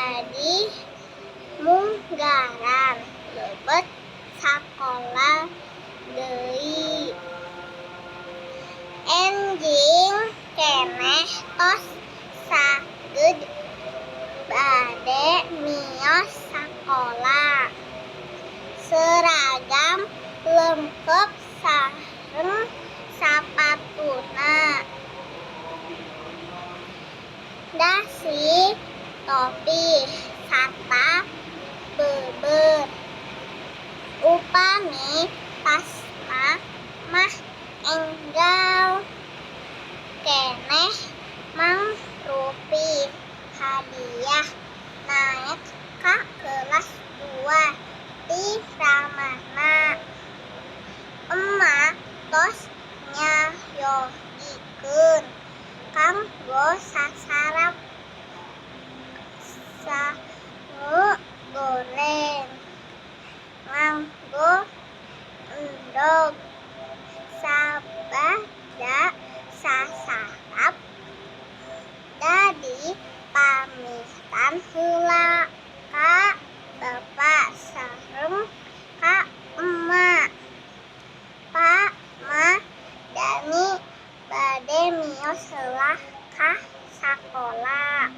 Dadi munggaran lebet sakola deui. Enjing keneh tos saged bade mios sakola. Seragam lengkep sareng sapatuna. Dasi, topi, sarta beubeur. Upami tasna mah enggal keneh mangrupi hadiah naek ka kelas dua ti ramana. Ema tos nyayogikeun kanggo sasarap sangu goreng nganggo endog. Sabada sasarap Dadi pamitan heula ka bapa sareng ka ema. Pa, Ma, Dani bade mios heula ka sakola.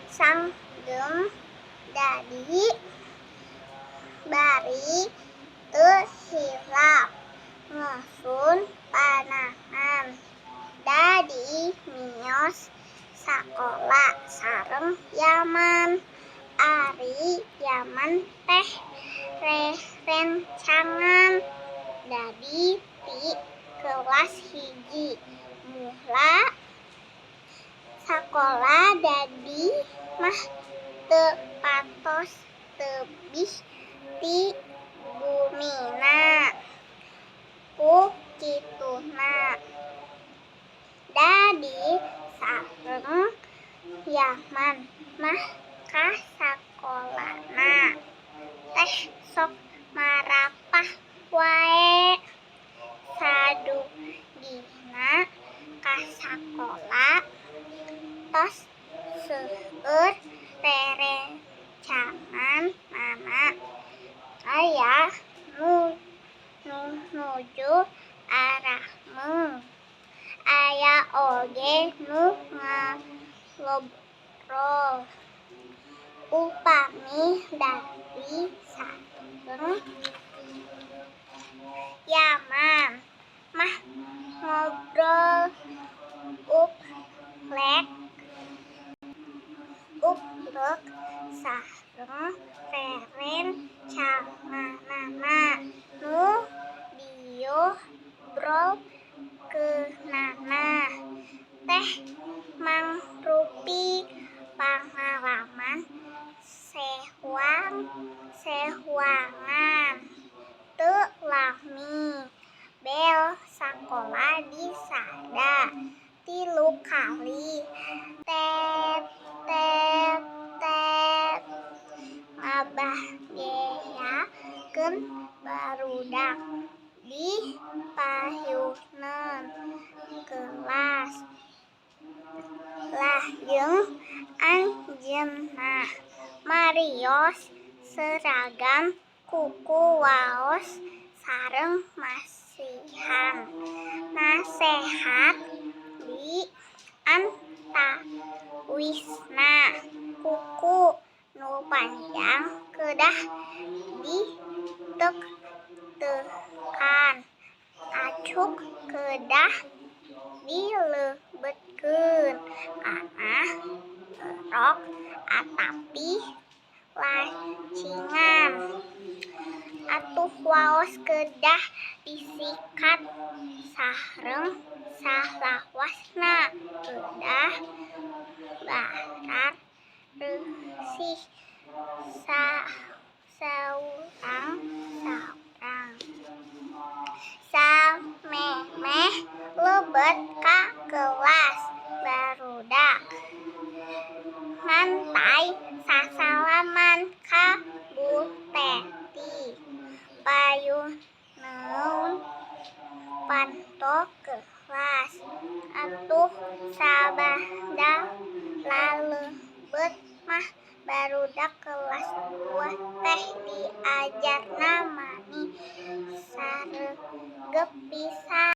Sanggem Dadi bari teu hilap ngeusun panangan. Dadi mios sakola sareng Yaman. Ari Yaman teh rerencangan Dadi ti kelas 1. Mula sakola Dadi mah teu patos tebih ti bumina. Ku kituna Dadi sareng Yaman mah ka sakolana teh sok marapah wae. Sadugina ka sakola tos seueur rerencanganana. Aya nu nuju arameng, aya oge nu ngalobrol. Upami Dadi sareng Yaman mah ngobrol uplek uplek sareng rerencanganana nu diobrolkeunana teh mangrupi pangalaman seuangan. Teu lami bel sakola disada 3 kali. Tet tet tet ngabageyakeun barudak di payuneun kelas. Lajeng anjeunna marios seragam kuku waos sareng masihan nasehat di antawisna kuku nu panjang kedah ditektekan, acuk kedah dilebetkeun kana rok atapi lacingan. Atuh waos kedah disikat sareng salawasna kedah bararesih saurang-saurang. Samemeh lebet ka kelas barudak ngantay sasalaman ka Bu Teti payuneun panto kelas. Atuh sabada lalebet mah barudak kelas 2 teh diajarna mani saregep pisan.